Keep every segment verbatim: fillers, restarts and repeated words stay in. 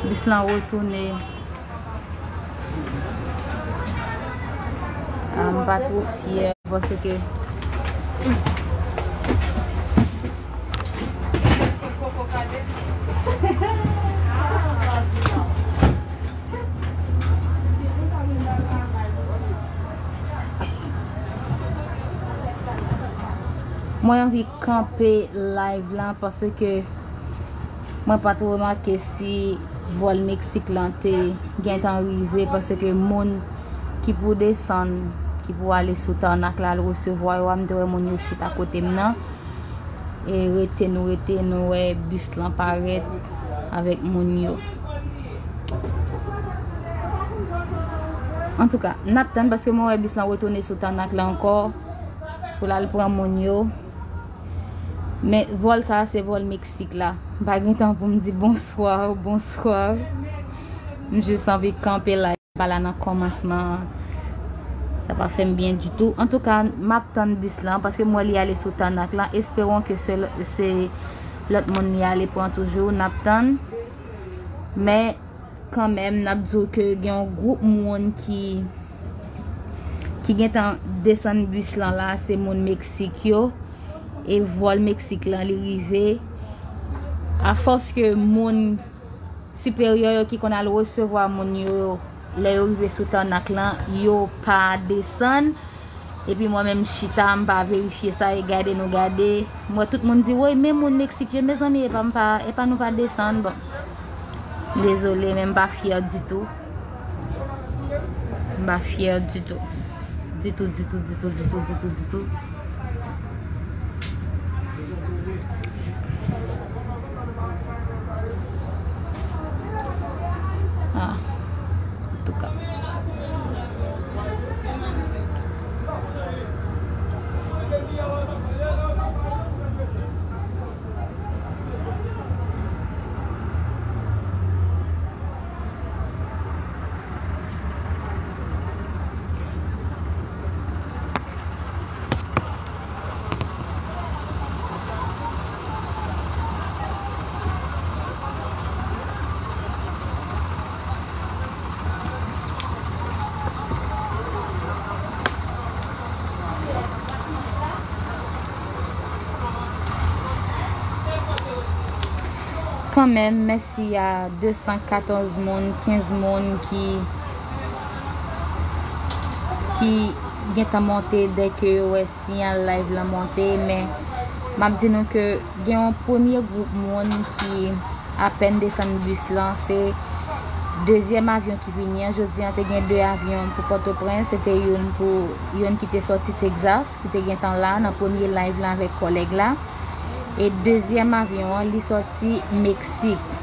Bis lan retounen. Ah, m pa two fyè paske mwen anvi kanpe live lan paske mwen pa t remake si vòl Meksik lan te gentan rive, paske moun ki pou desann, ki pou ale sou Tarnak la, al resevwa yo a, m te wè moun yo chita kote m nan. E rete nou rete, nou wè bis lan parèt avèk moun yo. Antouka, n ap tann paske mwen wè bis lan retounen sou Tarnak la ankò pou l al pran moun yo. Men vòl sa a se vòl Meksik la. M pa gen tan pou m di bonswa, bonswa. M jis anvi kanpe la. Pa la nan kòmansman an. Sa pa fè m byen ditou. Antouka, m ap tann bis lan paske m wè li ale sou Tarnak lan. Espérons que se, se lòt moun li ale pran toujou. N ap tann. Men kanmenm, n ap di w ke gen yon gwoup moun ki, ki gentan desann bis lan la, se moun Meksik yo. E vòl Meksik lan, li rive. Afòs ke moun siperyè yo ki konn al resevwa moun yo lè yo rive sou Tarnak lan, yo pa desann. Epi mwen menm chita, m pa verifye sa, e gade nou gade. M wè tout moun di, woy, men moun Meksik yo, mezanmi, epa m pa, epa nou pa desann. Bon, dezole, men m pa fyè ditou. M pa fyè ditou. Ditou, ditou, ditou, ditou, ditou, ditou. Ah, antouka. Kanmenm, mèsi a de san katòz moun, kenz moun ki, ki gentan monte dèke yo wè siyal live lan monte, men m ap di nou ke gen yon premye gwoup moun ki apèn desann bis lan, se dezyèm avyon ki vini an. Jodi an, te gen de avyon pou Pòtoprens, se te youn pou, youn ki te sòti Texas, ki te gentan la nan premye live lan avèk kòlèg la. E dezyèm avyon an, li sòti Meksik.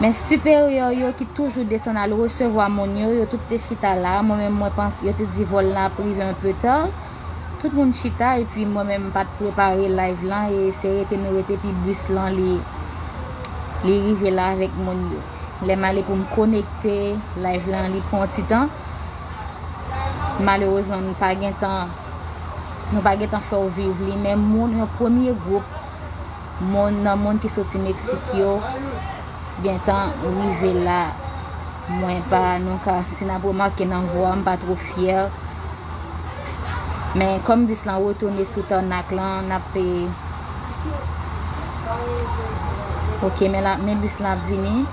Men siperyè yo ki toujou desann al resevwa moun yo, yo tout te chita la. Mwen menm, mwen panse, yo te di vòl la ap rive un peu tard. Tout moun chita, epi mwen menm, m pa t prepare live lan, e se rete nou rete, epi bis lan, li, li rive la avèk moun yo. Lè m ale pou m konekte, live lan, li pran yon ti tan. Malerezman, nou pa gentan, nou pa gentan fè w viv li, men moun, yon premye gwoup moun, nan moun ki soti Meksik yo, gentan rive la. Mwen pa, nou ka, si n ap remake nan vwa, m pa two fyè. Men kòm bis lan retounen sou Tarnak lan, n ap, e, ok, men la, men bis lan ap vini.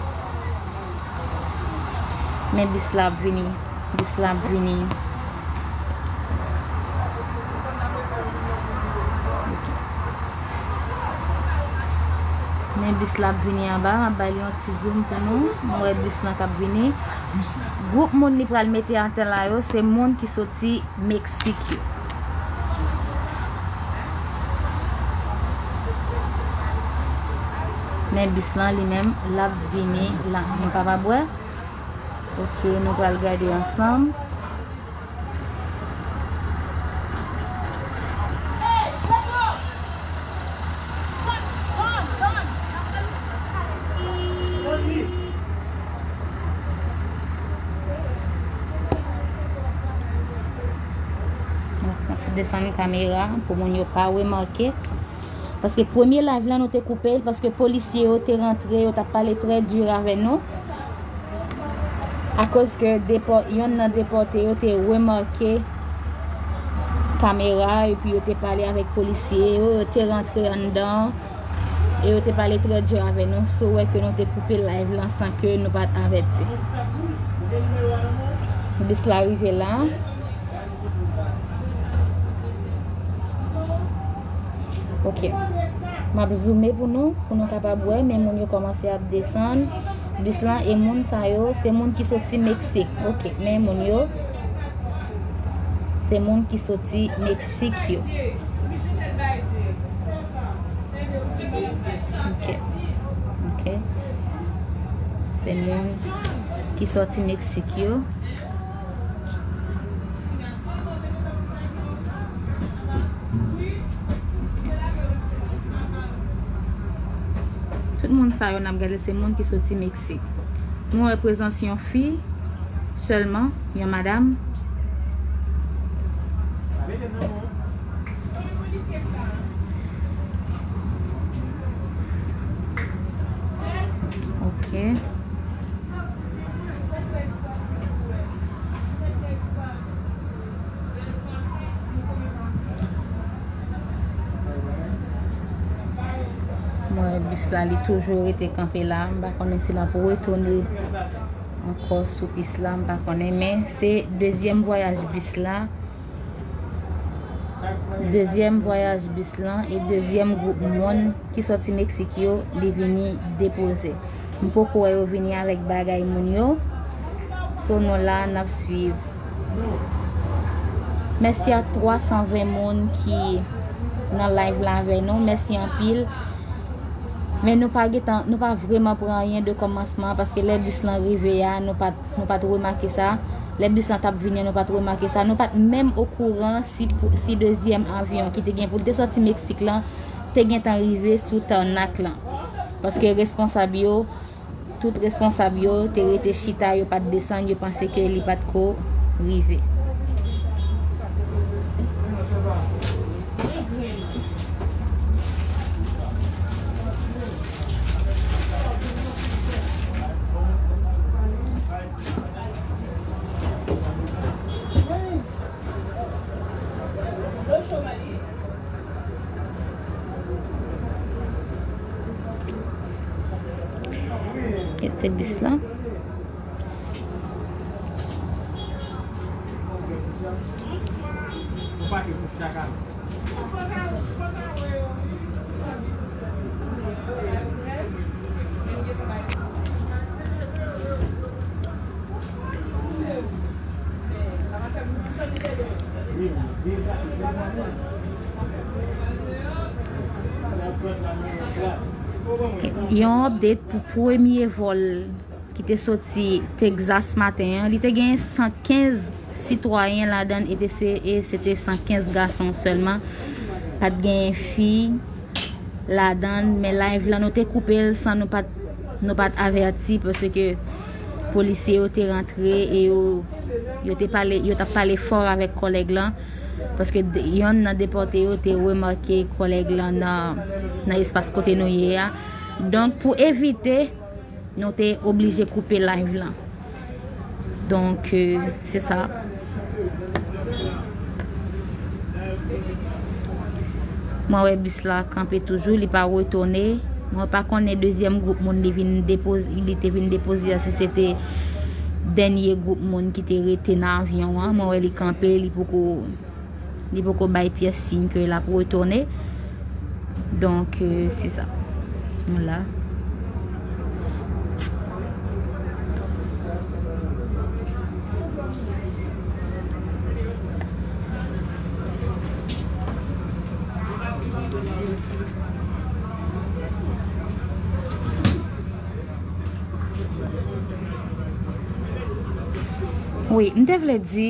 Men bis la ap vini. Bis la ap vini. Ok. Men bis la ap vini anba, m ap bay li yon ti zoom pou nou. Nou wè bis lan k ap vini. Gwoup moun li pral mete atè la yo, se moun ki soti Meksik yo. Men bis lan li menm, l ap vini la. Nou kapab wè? Ok, nou pral gade ansanm. Mwen fè yon ti desann kamera pou moun yo pa remake. Paske premye live lan nou te koupe l paske polisye yo te rantre, yo t ap pale trè di avè nou. Akoz ke depò-, yonn nan depòte yo te remake kamera epi yo te pale avèk polisye yo, yo te rantre anndan e yo te pale trè di avè nou. Si w wè ke nou te koupe live lan san ke nou pa t avèti. Bis la rive la. Ok. M ap zoome pou nou, pou nou kapab wè, men moun yo kòmanse ap desann bis lan, e moun sa yo, se moun ki soti Meksik. Ok, men moun yo, se moun ki soti Meksik yo. Ok. Ok. Se moun ki soti Meksik yo. Tout moun sa yo n ap gade se moun ki soti Meksik. Nou wè prezans yon fi sèlman, yon madanm. Ok. Mwen, bis la, li toujou rete kanpe la. M pa konnen si l ap retounen ankò sou pis la, m pa konnen. Men se dezyèm vwayaj bis la. Dezyèm vwayaj bis lan e dezyèm gwoup moun ki sòti Meksik yo, li vini depoze. M poko wè yo vini avèk bagay moun yo. So, nou la, n ap swiv. Mèsi a twa san ven moun ki nan live la avè nou. Mèsi anpil. Men nou pa gentan, nou pa vrèman pran anyen de kòmansman, paske lè bis lan rive a, nou pa t, nou pa t remake sa. Lè bis lan t ap vini an, nou pa t remake sa. Nou pa t menm okouran si, si dezyèm avyon ki te gen pou l te sòti Meksik lan te gentan rive sou tènak lan. Paske responsab yo, tout responsab yo te rete chita, yo pa t desann, yo panse ke li pa t ko rive. Gade bis la. Yon update pou premye vòl ki te soti Texas maten an. Li te gen san kenz sitwayen ladan l e te se, e se te san kenz gason sèlman. Pa t gen fi ladan l, men live lan nou te koupe l san nou pa t, nou pa t avèti, paske polisye yo te rantre e yo, yo te pale, yo t ap pale fò avèk kòlèg lan, paske de, yonn nan depòte yo te remake kòlèg lan nan, nan espas kote nou ye a. Donk, pou evite, nou te oblije koupe live lan. Donk, euh, se sa. Mwen wè bis la kanpe toujou, li pa retounen. Mwen pa konnen dezyèm gwoup moun li vin depoze, li te vin depoze a, si se te dènye gwoup moun ki te rete nan avyon an. Mwen wè li kanpe, li poko Li poko bay pyès siy ke l ap retounen. Donk, euh, se sa. Nou la. Wi, m te vle di,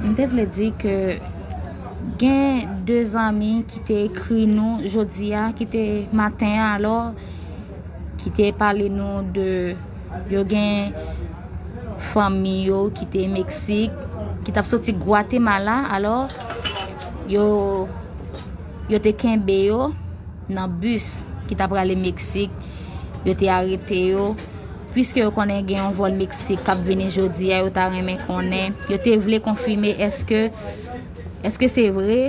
M te vle di ke gen de zanmi ki te ekri nou jodi a, ki te maten an alò, ki te pale nou de yo gen fanmi yo ki te Meksik, ki t ap soti Gwatemala, alò yo yo te kenbe yo nan bis ki ta prale Meksik. Yo te arete yo. Piske yo konnen gen yon vòl Meksik k ap vini jodi a, yo ta renmen konnen. Yo te vle konfime èske, èske se vre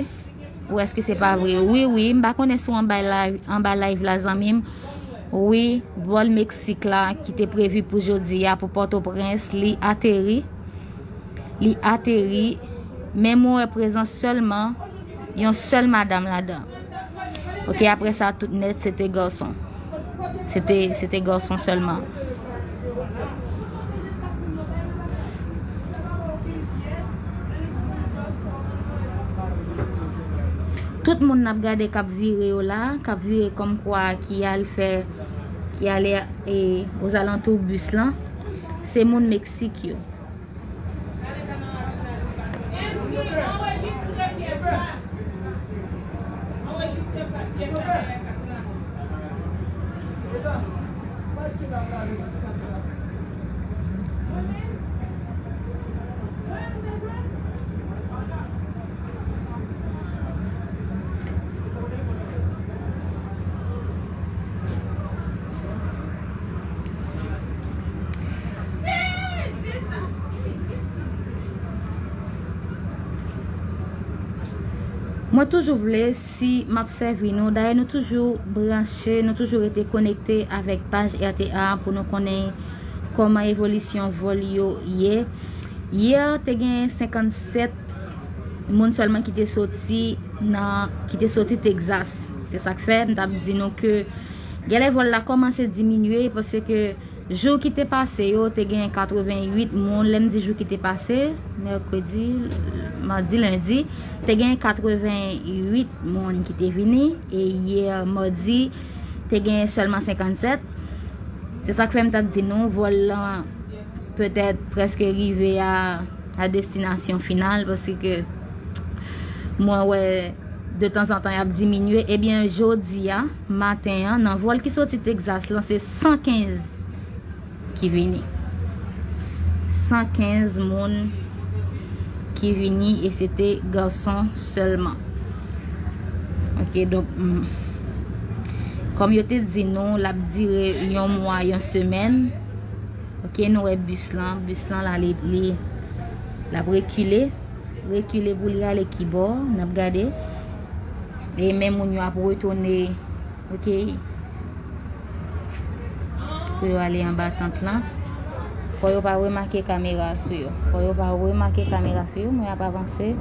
ou èske se pa vre. Wi, wi, m pa konnen si w anba live, anba live la, zanmi m. Wi, vòl Meksik la ki te previ pou jodi a, pou Pòtoprens, li ateri. Li ateri. Men mwen wè prezans sèlman yon sèl madanm ladan. Ok, apre sa, tout nèt, se te gason. Se te, se te gason sèlman. Tout moun n ap gade k ap vire yo la, k ap vire kòmkwa ki al fè, ki ale, e, ozalantou bis lan, se moun Meksik yo. Mwen toujou vle, si m ap sèvi nou, dayè nou toujou branche, nou toujou rete konekte avèk paj R T A pou nou konnen kòman evolisyon vòl yo ye. Yè, te gen senkannsèt moun sèlman ki te soti nan, ki te soti Texas. Se sa k fè m t ap di nou ke genlè vòl la kòmanse diminye, paske jou ki te pase yo, te gen katreventuit moun. Lè m di jou ki te pase, mèkredi, madi, lendi, te gen katreventuit moun ki te vini. E yè, madi, te gen sèlman senkannsèt. Se sa k fè m t ap di nou, vòl lan petèt prèske rive a, a destinasyon final, paske mwen wè de tanzantan y ap diminye. Ebyen, jodi a, maten an, nan vòl ki soti Texas lan, se san kenz ki vini. San kenz moun ki vini, e se te gason sèlman. Ok, donk, mm, kòm yo te di nou, l ap dire yon mwa, yon semèn. Ok, nou wè bis lan. Bis lan la, li, li, l ap rekile. Rekile pou li ale kibò. N ap gade. E men moun yo ap retounen. Ok. Pou yo ale anba tant lan. Fò yo pa remake kamera sou yo. Fò yo pa remake kamera sou yo. Mwen ap avanse.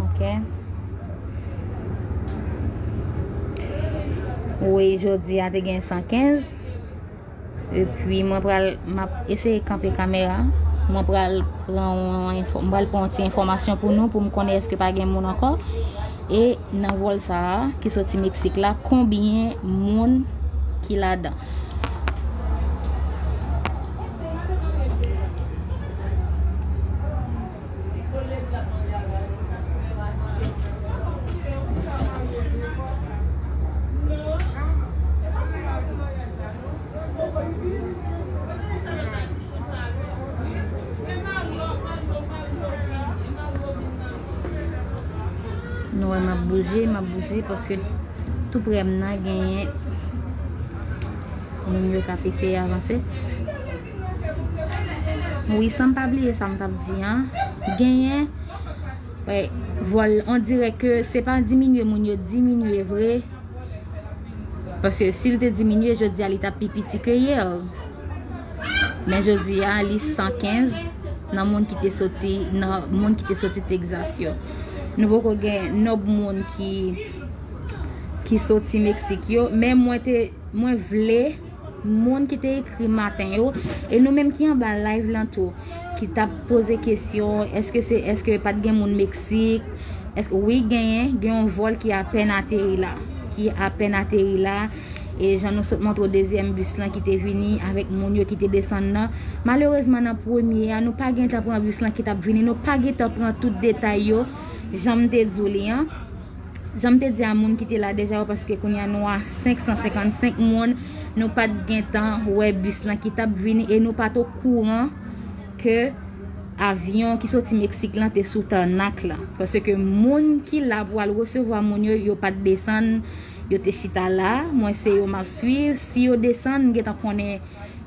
Ok. Wi, jodi a te gen san kenz. Epi mwen pral, m ap eseye kanpe kamera. Mwen pral pran yon enfo-, m pral pran yon ti enfòmasyon pou nou, pou m konnen èske pa gen moun ankò. E nan vòl sa a, ki soti Meksik la, konbyen moun ki ladan? Nou wè m ap bouje, m ap bouje paske tou prè m nan genyen moun yo k ap eseye avanse. Wi, san m pa bliye sa m t ap di an. Genyen, wè, vòl, on dirè ke se pa diminye moun yo diminye vre. Paske si l te diminye, jodi a li t ap pi piti ke yè. Men jodi a, li san kenz nan moun ki te soti, nan moun ki te soti Texas yo. Nou poko gen nonb moun ki, ki soti Meksik yo, men mwen te, mwen vle moun ki te ekri maten yo, e nou menm ki anba live lan tou, ki t ap poze kesyon, èske se, èske pa t gen moun Meksik? Èske, wi, genyen, gen yon vòl ki apèn ateri la, ki apèn ateri la, e jan nou sot montre w dezyèm bis lan ki te vini avèk moun yo ki te desann nan. Malerezman, nan premye a, nou pa gentan pran bis lan ki t ap vini, nou pa gentan pran tout detay yo, jan m te di w li an. Jan m te di a moun ki te la deja yo, paske kounye a nou a senk san senkannsenk moun, nou pa t gentan wè bis lan ki t ap vini e nou pa t okouran ke avyon ki soti Meksik lan te sou tènak la. Paske moun ki la pou al resevwa moun yo, yo pa t desann, yo te chita la. Mwen se yo m ap swiv. Si yo desann, m gentan konnen,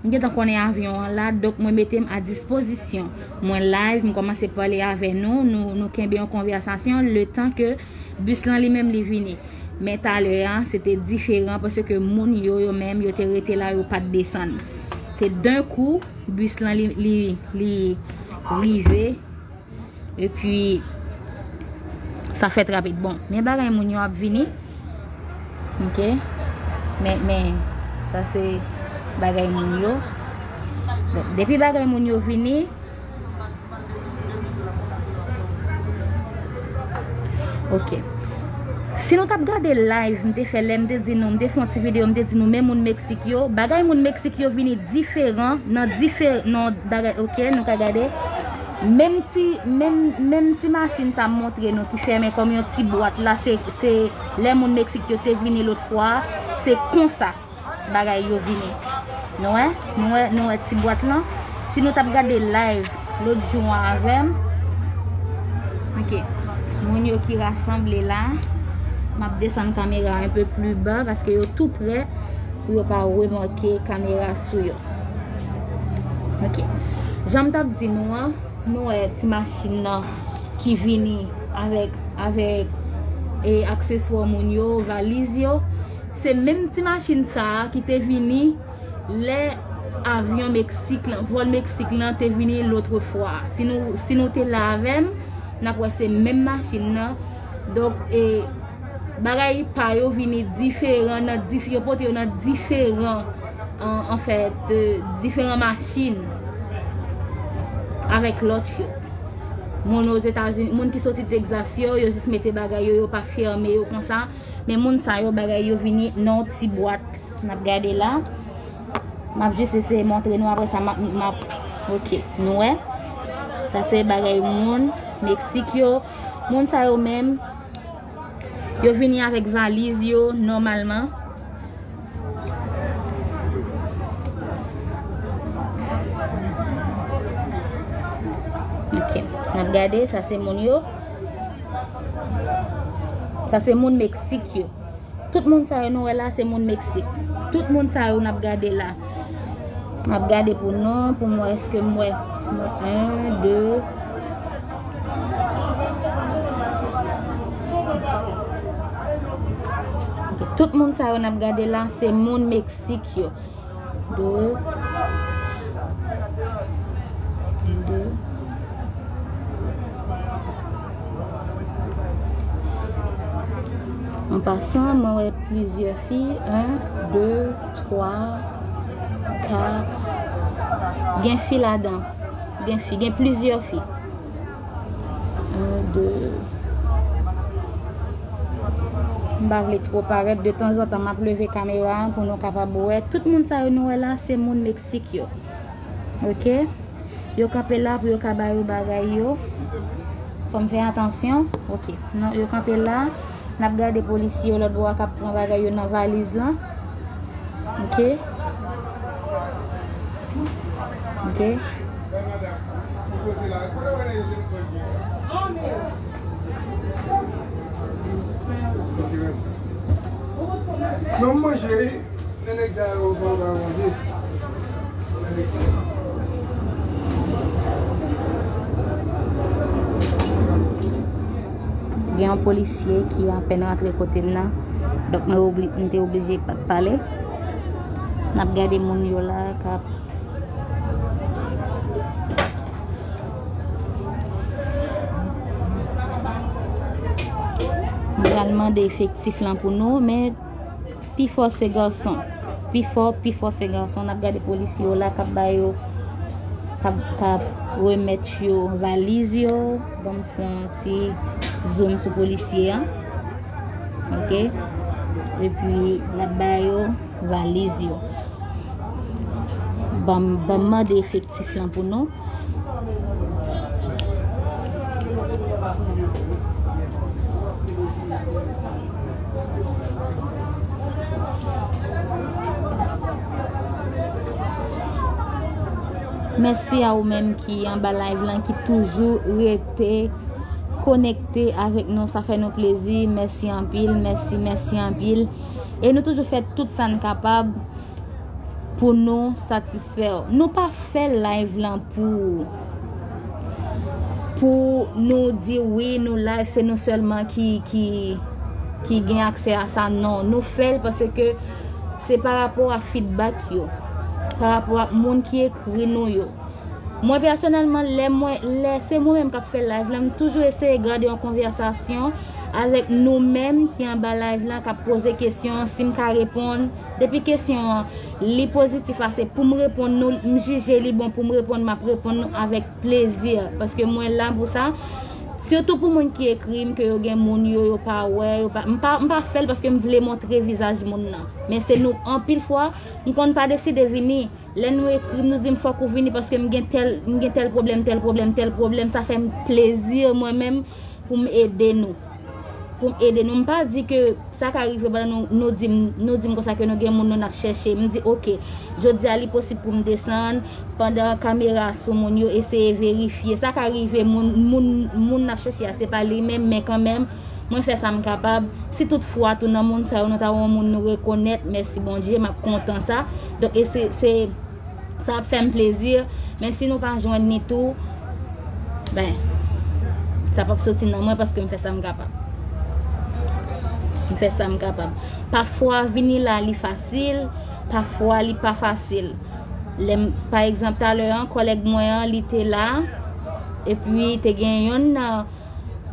m gentan konnen avyon an la. Donk, mwen mete m a dispozisyon. Mwen live, m kòmanse pale avè nou. Nou, nou kenbe yon konvèsasyon letan ke bis lan li menm li vini. Men talè a, se te diferan paske moun yo, yo menm, yo te rete la, yo pa t desann. Se d'un coup, bis lan li, li, li rive. Epi, sa fèt rapid. Bon, men bagay moun yo ap vini. Ok. Men, men, sa se bagay moun yo. Bon, depi bagay moun yo vini, ok. Si nou t ap gade live m te fè lè m te di nou, m te fè yon ti videyo, m te di nou, men moun Meksik yo, bagay moun Meksik yo vini diferan, nan dife-, nan bagay, ok, nou ka gade. Menm ti, menm, menm ti machin sa m montre nou ki fèmen kòm yon ti bwat la, se, se lè moun Meksik yo te vini lòt fwa, se konsa bagay yo vini. Nou wè? Nou wè, nou wè ti bwat lan? Si nou t ap gade live lòt jou an avè m, ok, moun yo ki rasanble la, m ap desann kamera un peu plus bas paske yo tou prè pou yo pa remake kamera sou yo. Ok. Jan m t ap di nou an, nou wè ti machin nan ki vini avèk, avèk, e, akseswa moun yo, valiz yo. Se menm ti machin sa a ki te vini lè avyon Meksik lan, vòl Meksik lan te vini lòt fwa. Si nou, si nou te la avè m, n ap wè se menm machin nan. Donk, e, bagay pa yo vini diferan nan dif-, yo pote yo nan diferan, an, anfèt, e, diferan machin avèk lòt yo. Moun Ozetazini, moun ki soti Texas yo, yo jis mete bagay yo, yo pa fèmen yo konsa. Men moun sa yo, bagay yo vini nan yon ti bwat. N ap gade la. M ap jis eseye montre nou, apre sa, m ap, m ap, ok, nou wè. Sa se bagay moun Meksik yo. Moun sa yo menm, yo vini avèk valiz yo, nòmalman. Ok, n ap gade, sa se moun yo. Sa se moun Meksik yo. Tout moun sa yo nou wè la, se moun Meksik. Tout moun sa yo n ap gade la. M ap gade pou nou, pou m wè èske m wè. En, de. Ok, tout moun sa yo n ap gade la, se moun Meksik yo. De. De. An pasan, mwen wè plizyè fi. En, de, twa, kat. Gen fi ladan. Gen fi, gen plizyè fi. En, de. M pa vle twò parèt. De tanzantan, m ap leve kamera an pou nou kapab wè. Tout moun sa yo nou wè la, se moun Meksik yo. Ok? Yo kanpe la pou yo ka ba yo bagay yo. Fò m fè atansyon. Ok. Non, yo kanpe la. N ap gade polisye yo lòt bò a k ap pran bagay yo nan valiz lan. Ok? Ok? Non, m manje wi. Gen yon polisye ki apèn rantre kote m nan. Donk, mwen obli-, m te oblije pa t pale. N ap gade moun yo la k ap. M pral mande efektif lan pou nou, men Pifò se gason. Pifò, pifò se gason. N ap gade polisye yo la k ap ba yo, k ap, k ap remèt yo valiz yo. Ban m fè yon ti zoom sou polisye an. Ok. Epi, l ap ba yo valiz yo. Ban m, ban m mande efektif lan pou nou. Mèsi a ou menm ki anba live lan, ki toujou rete konekte avèk nou. Sa fè nou plezi. Mèsi anpil, mèsi, mèsi anpil. E nou toujou fè tout sa n kapab pou nou satisfè w. Nou pa fè live lan pou, pou nou di wi, nou live, se nou sèlman ki, ki, ki gen aksè a sa. Non, nou fè l paske se pa rapò a feedback yo, pa rapò a moun ki ekri nou yo. Mwen pèsonèlman, lè mwen, lè se mwen menm k ap fè live lan, m toujou eseye gade yon konvèsasyon avèk nou menm ki anba live lan, k ap poze kesyon, si m ka reponn. Depi kesyon an, li pozitif ase pou m reponn nou, m jije li bon pou m reponn, m ap reponn nou avèk plezi, paske mwen la pou sa. Sitou pou moun ki ekri m ke yo gen moun yo, yo pa wè, yo pa, m pa, m pa fè l paske m vle montre vizaj moun nan. Men se nou, anpil fwa, m konn pa deside vini. Lè nou ekri m, nou di m fòk ou vini paske m gen tèl, m gen tèl pwoblèm, tèl pwoblèm, tèl pwoblèm. Sa fè m plezi mwen menm pou m ede nou. Pou m ede nou. M pa di ke sa ka rive pandan nou, nou di m, nou di m konsa ke nou gen moun nou n ap chèche. M di, oke, jodi a li posib pou m desann, pandan kamera sou moun yo, eseye verifye. Sa ka rive moun, moun, moun n ap chèche a, se pa li menm, men kanmenm, mwen fè sa m kapab. Si toutfwa tou nan moun sa yo, nou ta wè yon moun nou rekonèt, mèsi Bondye, m ap kontan sa. Donk, e se, se, sa ap fè m plezi. Men si nou pa jwenn ni tou, ben, sa p ap soti nan mwen paske m fè sa m kapab. M fè sa m kapab. Pafwa, vini la, li fasil. Pafwa, li pa fasil. Lè m, pa egzanp, talè an, kòlèg mwen an, li te la. Epi, te gen yonn nan,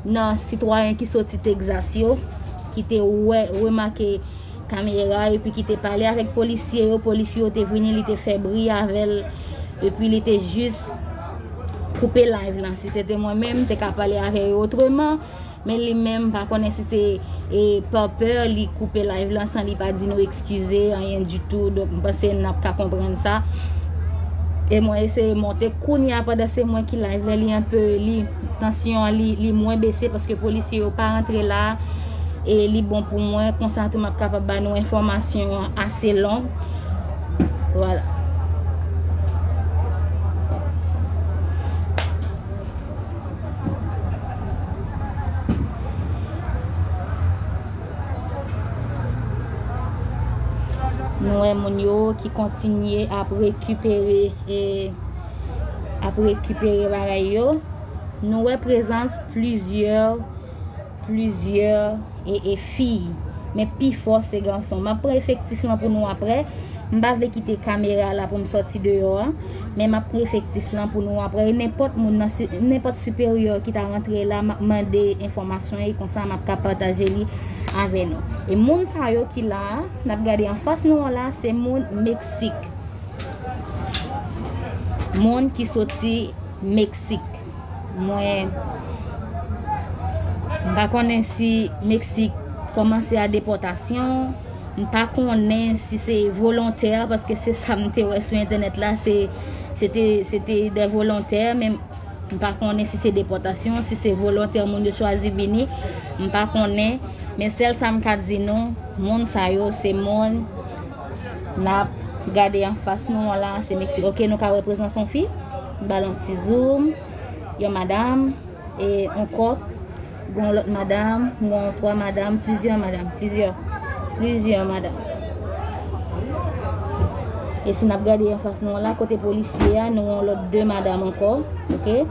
nan sitwayen ki soti Texas yo, ki te wè, remake kamera, epi ki te pale avèk polisye yo. Polisye yo te vini, li te fè bri avè l, epi li te jis koupe live lan. Si se te mwen menm, m te ka pale avè yo otreman, men li menm, m pa konnen si se, e, pa pè, li koupe live lan san li pa di nou eskize, anyen ditou. Donk, m panse n ap ka konprann sa. E mwen eseye monte kounye a, pandan se mwen ki live la, li anpe, li, tansyon an, li, li mwen bese paske polisye yo pa rantre la. E li bon pou mwen, konsa tou m ap kapab ba nou enfòmasyon an ase long. Vwala. Nou wè moun yo ki kontinye ap rekipere, e, ap rekipere bagay yo. Nou wè prezans plizyè, plizyè, e, e, fi. Men pi fò se gason. M ap pran efektif lan pou nou aprè. M pa vle kite kamera la pou m sòti deyò a, men m ap pran efektif lan pou nou aprè. E nenpòt moun nan si-, nenpòt siperyè ki ta rantre la, m ap mande enfòmasyon e konsa m ap ka pataje li avè nou. E moun sa yo ki la a, n ap gade anfas nou an la, se moun Meksik. Moun ki soti Meksik. Mwen, m pa konnen si Meksik kòmanse a depòtasyon. M pa konnen si se volontè, paske se sa m te wè sou entènèt la, se, se te, se te de volontè, men m pa konnen si se depòtasyon, si se volontè, moun yo chwazi vini, m pa konnen. Men sèl sa m ka di nou, moun sa yo, se moun n ap gade anfas nou an la, se Meksik. Oke, nou ka wè prezans yon fi, ba l yon ti zoom, yon madanm, e yon kòk, gen yon lòt madanm, gen yon twa madanm, plizyè madanm, plizyè, plizyè madanm. E si n ap gade anfas nou an la, kote polisye a, nou gen yon lòt de madanm ankò, oke?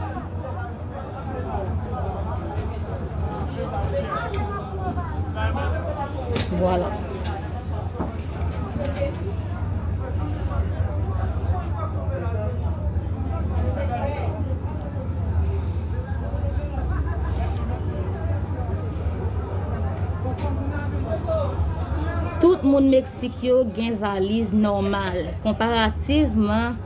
Vwala. Tout moun Meksik yo gen valiz nòmal, konparativman.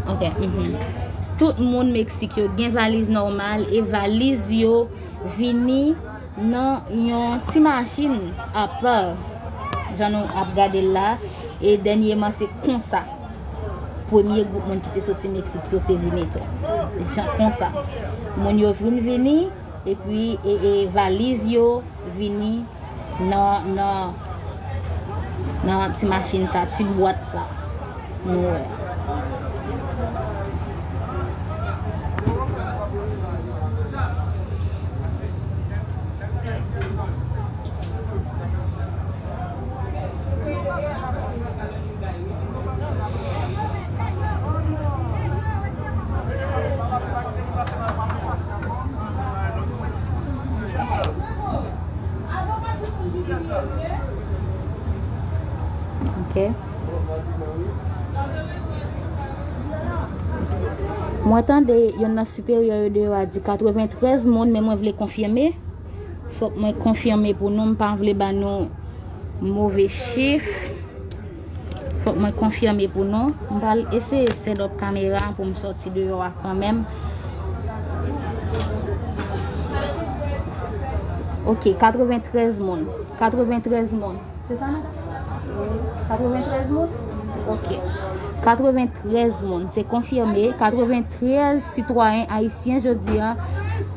Ok, mhm. Tout moun Meksik yo gen valiz nòmal e valiz yo vini nan yon ti machin apa. Jan nou ap gade l la, e dènyèman se konsa premye gwoup moun ki te soti Meksik yo te vini tou. Jan konsa. Moun yo vin vini, epi, e, e valiz yo vini nan, nan, Nan ti machin sa, ti bwat sa. Nou wè. Ok. Mwen tande yonn nan siperyè yo deyò a di katreventrèz moun, men mwen vle konfime. Fòk mwen konfime pou nou, m pa vle ba nou move chif. Fòk mwen konfime pou nou. M pral eseye set up kamera pou m sòti deyò a kanmenm. Ok, katreventrèz moun. Katreventrèz moun. Se sa, non? Katreventrèz moun? Ok. Katreventrèz moun. Se konfime. Katreventrèz sitwayen ayisyen jodi a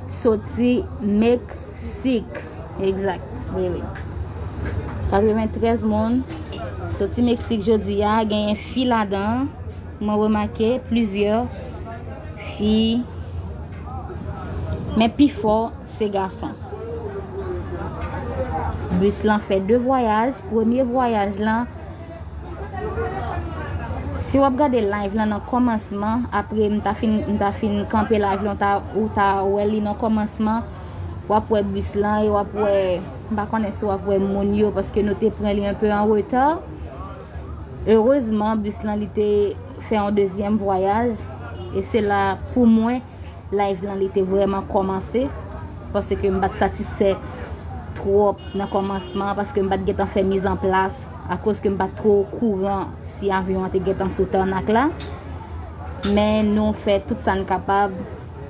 soti Meksik. Egzak. Wi, wi. Katreventrèz moun soti Meksik jodi a. Genyen fi ladan. Mwen remake plizyè fi. Men pifò se gason. Bis lan fè de vwayaj. Premye vwayaj lan, si w ap gade live lan nan kòmansman, apre m ta fin, m ta fin kanpe live lan, w ta, ou ta wè li nan kòmansman, w ap wè bis lan e w ap wè, m pa konnen si w ap wè moun yo, paske nou te pran li enpe an reta. Erezman, bis lan li te fè yon dezyèm vwayaj, e se la pou mwen, live lan li te vrèman kòmanse, paske m pa t satisfè twòp nan kòmansman, paske m pa t gentan fè mizanplas, akoz ke m pa t twò okouran si avyon an te gentan sou tènak la. Men nou fè tout sa n kapab,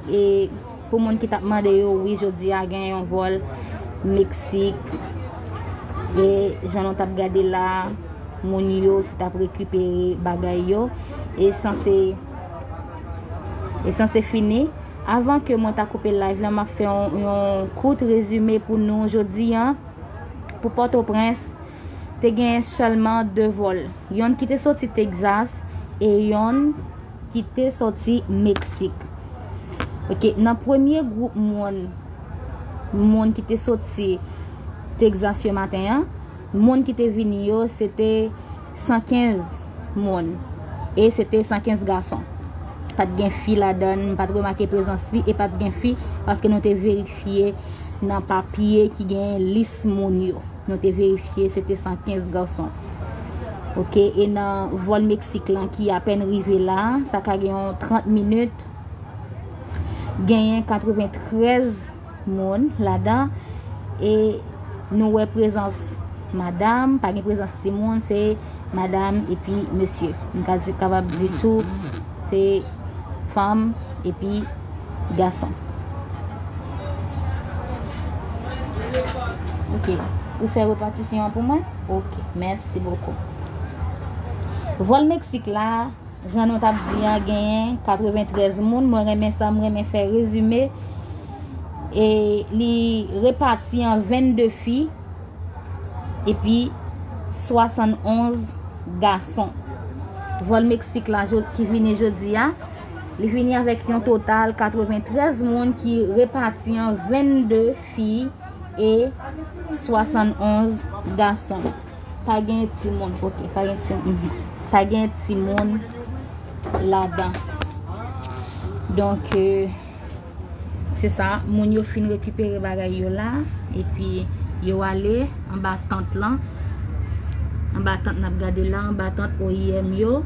e pou moun ki t ap mande yo, wi, jodi a gen yon vòl Meksik, e jan nou t ap gade la, moun yo ki t ap rekipere bagay yo, e sanse e sanse fini. Avan ke mwen ta koupe live lan, m ap fè yon, yon kout rezime pou nou jodi a. Pou Pòtoprens, te gen sèlman de vòl. Yonn ki te soti Texas e yonn ki te soti Meksik. Ok, nan premye gwoup moun, moun ki te soti Texas yo maten an, moun ki te vini yo, se te san kenz moun. E se te san kenz gason. Pa t gen fi ladan, m pa t remake prezans fi, e pa t gen fi, paske nou te verifye nan papye ki gen lis moun yo. Nou te verifye, se te san kenz gason. Ok, e nan vòl Meksik lan ki apèn rive la, sa ka gen yon trant minit, genyen katreventrèz moun ladan, e nou wè prezans madanm, pa gen prezans timoun, se madanm epi mesye. M ka di, kapab di tou, se fanm epi gason. Ok. Ou fè repatisyon an pou mwen? Ok. Mèsi bokou. Vòl Meksik la, jan nou t ap di a, genyen katreventrèz moun. Mwen renmen sa, mwen renmen fè rezime. E li repati an vennde fi epi swasannonz gason. Vòl Meksik la, jo-, ki vini jodi a, li vini avèk yon total katreventrèz moun ki repati an vennde fi e swasannonz gason. Pa gen timoun, ok, pa gen timoun. Mhm. Pa gen timoun ladan. Donk, euh, se sa, moun yo fin rekipere bagay yo la, epi yo ale anba tant lan. Anba tant n ap gade la, anba tant O I M yo,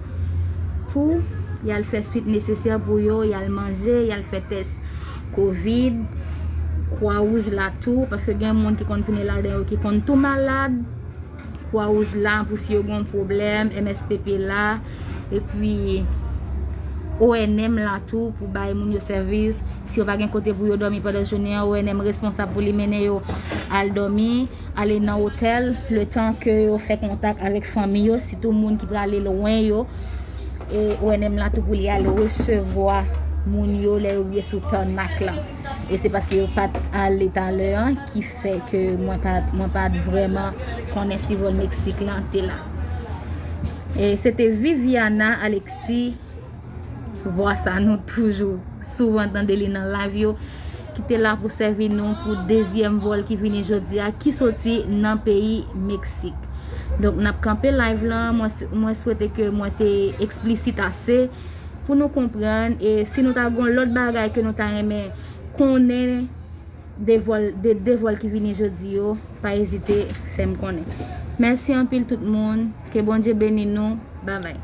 pou y al fè swit nesesè pou yo, y al manje, y al fè tès kovid, Kwa Wouj la tou, paske gen moun ki konn tounen ladan yo ki konn tou malad. Kwa Wouj la pou si yo gen yon pwoblèm, M S P P la, epi O N M la tou pou bay moun yo sèvis. Si yo pa gen kote pou yo dòmi pandan jounen an, O N M responsab pou li mennen yo al dòmi, ale nan otèl, letan ke yo fè kontak avèk fanmi yo, sitou moun ki prale lwen yo. E O N M la tou pou li al resevwa moun yo lè yo rive sou tènak lan. E se paske yo pa t ale talè an ki fè ke mwen pa, mwen pa t vrèman konnen si vòl Meksik lan te la. E se te Viviana Alexis, vwa sa nou toujou souvan tande li nan live yo, ki te la pou sèvi nou pou dezyèm vòl ki vini jodi a, ki soti nan peyi Meksik. Donk, n ap kanpe live lan. Mwen, mwen swete ke mwen te eksplisit ase pou nou konprann. E si nou ta gon lòt bagay ke nou ta renmen konnen de vòl, de de vòl ki vini jodi yo, pa ezite fè m konnen. Mèsi anpil tout moun. Ke Bondye beni nou. Babay.